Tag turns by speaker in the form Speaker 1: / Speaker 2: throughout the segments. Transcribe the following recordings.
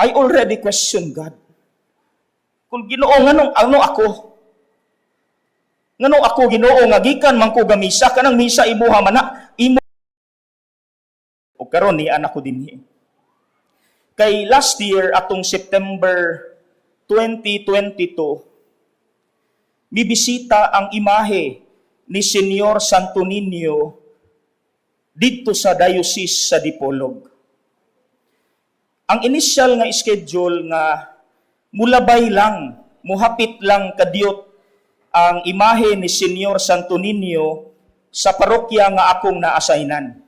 Speaker 1: I already question God. Kung Ginoo, nganong ano ako? Nganong ako, Ginoo, nga gikan man ko gamisa, kanang misa imuha man na imo o karon ni anak ko dinhi. Kay last year atong September 2022, mibisita ang imahe ni Senyor Santo Niño didto sa diocese sa Dipolog. Ang initial nga schedule nga mulabay lang, muhapit lang kadyot ang imahe ni Senyor Santo Niño sa parokya nga akong naassignan.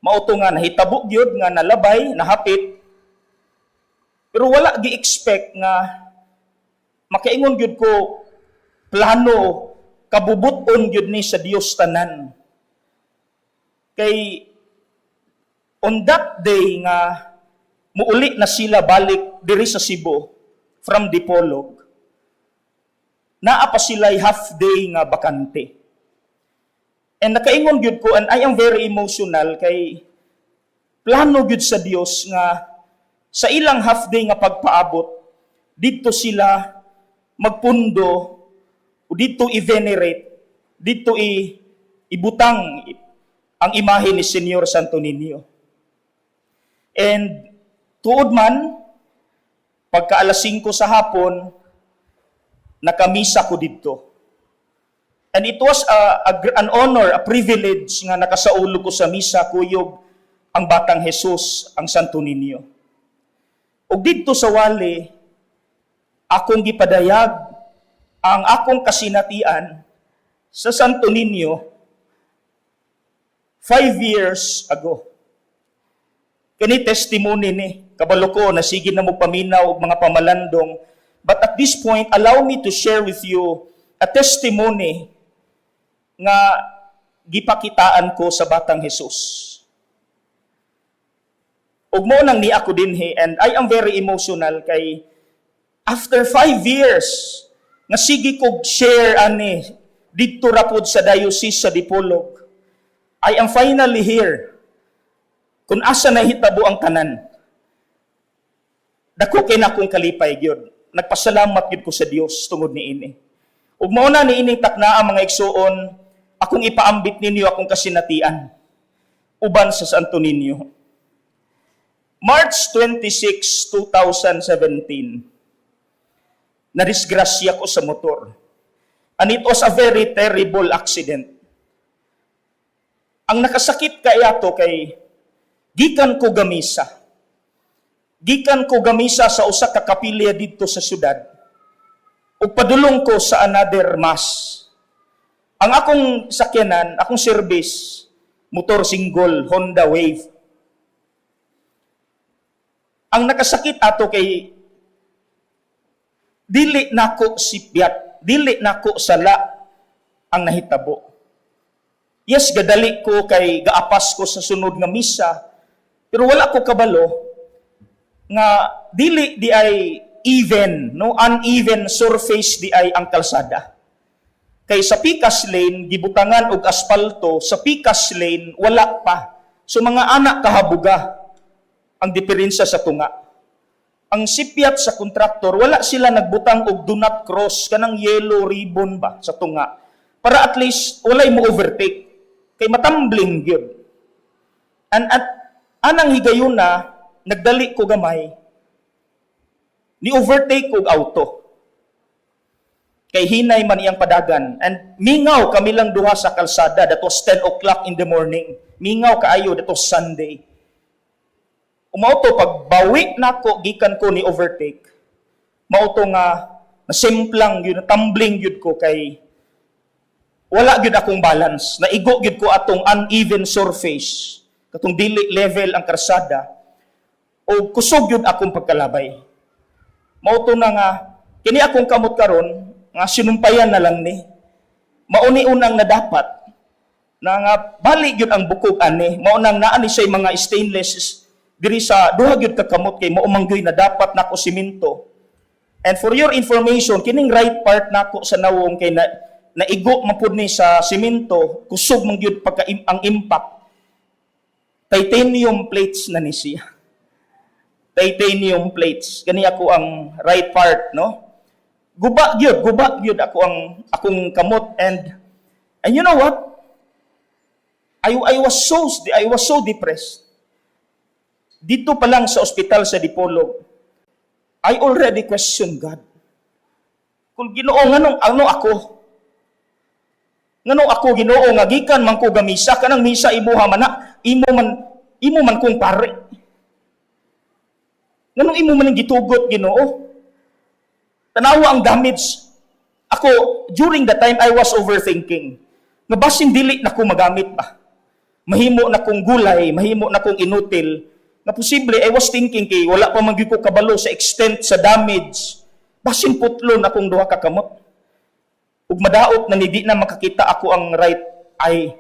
Speaker 1: Mao to nga nahitabo gyud nga nalabay, nahapit, pero wala gi-expect nga makaingon gyud ko plano kabubuton gyud ni sa Dios tanan. Kay on that day nga muuli na sila balik diri sa Cebu from Dipolog, naa pa sila'y half day nga bakante. And nakaingon gyud ko, and I am very emotional kay plano gyud sa Dios nga sa ilang half day nga pagpaabot didto sila magpundo o didto i-venerate, didto ibutang ang imahe ni Senyor Santo Niño. And tuod man, pagka alas 5 sa hapon, nakamisa ko didto. And it was an honor, a privilege nga nakasaulo ko sa misa kuyog ang Batang Jesus, ang Santo Niño. Ug didto sa wali, akong gipadayag ang akong kasinatian sa Santo Niño 5 years ago. Kani testimony ni, kabalo ko na sige na mo paminaw og mga pamalandong. But at this point, allow me to share with you a testimony nga gipakitaan ko sa Batang Jesus. Ug mao nang ni ako dinhi, and I am very emotional kay after 5 years nga sige kog share ani didto ra pod sa diocese sa Dipolog, I am finally here kung asa nahitabo ang tanan. Dako kay na akong kalipay gyud. Nagpasalamat gyud ko sa Dios tungod niini. Ug mao na niining taknaa, mga igsuon, akong ipaambit ninyo akong kasinatian uban sa Santo Niño. March 26, 2017, nadisgrasya ko sa motor. And it was a very terrible accident. Ang nakasakit kay ato kay gikan ko gamisa. Gikan ko gamisa sa usa ka kapilya didto sa syudad. Ug padulong ko sa another mass. Ang akong sakyanan, akong service, motor single, Honda Wave. Ang nakasakit ato kay dili nako sipyat, dili nako sala ang nahitabo. Yes, gadali ko kay gaapas ko sa sunod nga misa, pero wala ko kabalo nga dili di ay even, no, uneven surface di ay ang kalsada. Kay sa pikas lane gibutangan og asfalto, sa pikas lane wala pa. So mga anak kahabuga ang diferensya sa tunga. Ang sipyat sa kontraktor, wala sila nagbutang og do not cross, kanang yellow ribbon ba sa tunga. Para at least walay mo overtake. Kay matambling gyud. And at anang higayuna, nagdali ko gamay, ni overtake og auto. Kay hinay man iyang padagan. And mingaw kami lang duha sa kalsada. That was 10 o'clock in the morning. Mingaw kaayo, that was Sunday. Mao to pag bawi nako gikan ko ni overtake. Mao to nga nasimplang yun, tumbling yun ko kay wala gyud akong balance. Naigo gyud ko atong uneven surface. Katong dili level ang karsada. O kusog gyud akong pagkalabay. Mao to na nga kini akong kamot karon nga sinumpayan na lang ni. Mao ni unang na dapat na nga bali gyud ang bukog ani. Mao nang naa ni siya mga stainless diri sa duha gyud ka kamot kay mao man gyud na dapat nako simento. And for your information, kining right part nako sa nawong kay na naigo man pud ni sa simento, kusog man gyud pagka ang impact. Titanium plates na ni siya. Titanium plates. Gani ako ang right part, no? Guba gyud ako ang akong kamot and you know what? I was so depressed. Dito pa lang sa ospital sa Dipolog, I already questioned God. Kung Ginoo, nganong ano ako? Nganong ako, Ginoo, nga gikan man ko gamisa, kanang misa imuha man na, imo man kong pare. Nganong imo man ang gitugot, Ginoo? Tanawa ang damage. Ako, during the time, I was overthinking. Nga basin dili na ko magamit ba? Mahimo na kong gulay, mahimo na kong inutil. Nga posible, I was thinking kay wala pa man gyud ko kabalo sa extent sa damage. Basin putlon akong duha ka kamot. Ug madaot na ni di na makakita ako ang right eye.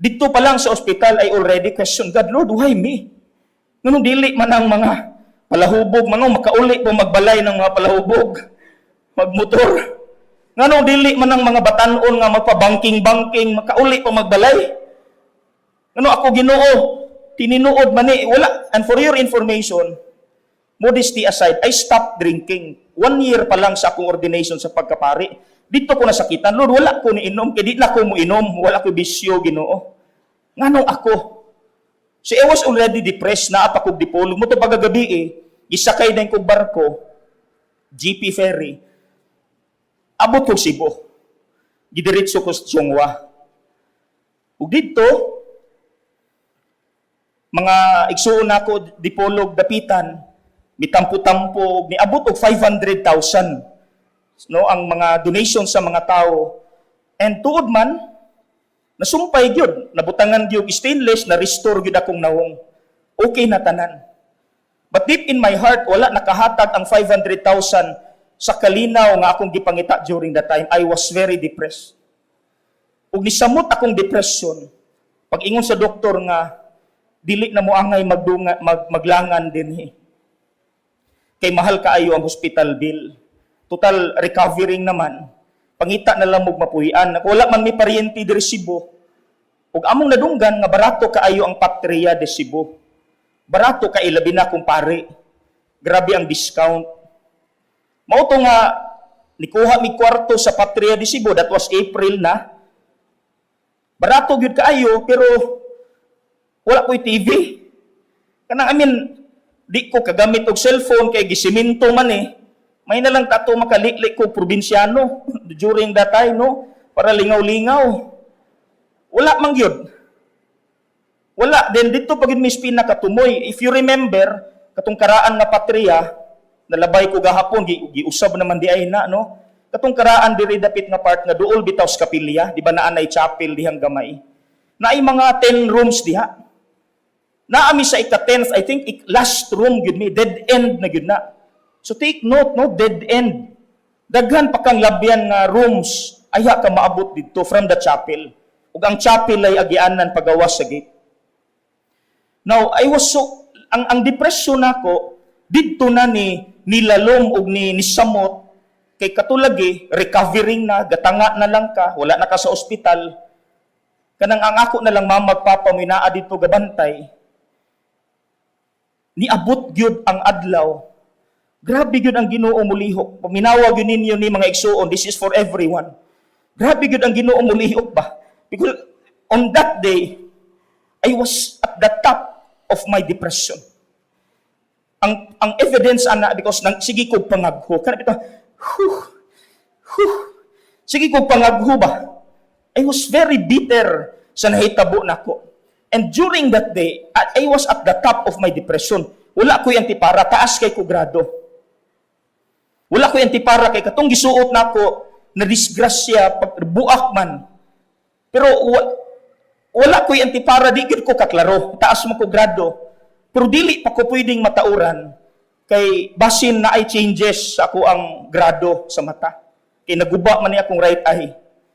Speaker 1: Dito pa lang sa ospital, I already question God, "Lord, why me? Nganong dili man ang mga palahubog, manong makauli po magbalay ng mga palahubog, magmotor? Nganong dili man ang mga batanon nga magpabangking-bangking, makauli po magbalay? Ngano ako, Ginoo, tininuod man ni, wala." And for your information, modesty aside, I stopped drinking. One year pa lang sa akong ordination sa pagkapari. Dito ko nasakitan, "Lord, wala ko ni inom, kay di na ko mo inom, wala ko bisyo, Ginoo. Nganong ako?" So I was already depressed na pa kog Dipolog. Mao to pagkagabi eh, gisakay na kog barko, GP Ferry. Abot kog Cebu. Gidiretso ko sa Chong Hua. Ug dito, mga igsuon nako Dipolog dapitan, mitampo-tampo, niabot og 500,000, no, ang mga donation sa mga tao. And tuod man, nasumpay gyud, nabutangan gyud stainless, na restore gyud akong nawong. Okay na tanan. But deep in my heart, wala nakahatag ang 500,000 sa kalinaw nga akong gipangita during that time. I was very depressed. Ug nisamot akong depression. Pag ingon sa doktor nga dili na mo angay magdunga, maglangan dinhi. Kay mahal kaayo ang hospital bill. Total recovering naman. Pangita na lang og mapuy-an. Wala man mi paryente diri Cebu. Ug among nadunggan nga barato kaayo ang Patria de Cebu. Barato kay labi na kung pare. Grabe ang discount. Mao to nga nikuha mi kwarto sa Patria de Cebu, that was April na. Barato gyud kaayo pero wala ko'y TV. Kanang, I mean, di ko kagamit og cellphone kay gisiminto man eh. May na lang tato makaliklik ko probinsyano during that time, no? Para lingaw-lingaw. Wala man gyud. Wala. Then dito pag yun mis pinakatumoy. If you remember, katong karaan nga Patria, nalabay ko gahapon, giusab naman di ay na, no? Katong karaan diri dapit nga part nga duol bitaw sa kapilya, di ba naa nay chapel dihang gamay? Naay mga 10 rooms diha. Naami sa ika-10th, I think last room gyud mi, dead end na gyud na. So take note, no, dead end. Daghan pa kang labyan nga rooms ayha ka maabot didto from the chapel. Ug ang chapel ay agianan pagawas sa gate. Now, I was so ang depression nako didto na ni nilalom og ni nisamot kay katulagi recovering na, gatanga na lang ka, wala na ka sa ospital. Kanang ang ako na lang mama ug papa mo naa didto gabantay. Niabot gyud ang adlaw. Grabe gyud ang Ginoo mulihok. Paminawa gyud ninyo ni, mga igsuon, this is for everyone. Grabe gyud ang Ginoo mulihok ba? Because on that day, I was at the top of my depression. Ang evidence ana because nang sige kog pangagho kana bitaw, whew, whew, sige kog pangagho ba. I was very bitter sa nahitabo nako. And during that day, I was at the top of my depression. Wala ko'y antipara, taas kay ko grado. Wala ko'y antipara kay katong gisuot nako na disgrasya pag buak man. Pero wala ko'y antipara, di gyud ko kaklaro. Taas mo ko grado. Pero dili pa ko pwedeng matauran kay basin na ay changes sa ako ang grado sa mata. Kay naguba man ni akong right eye.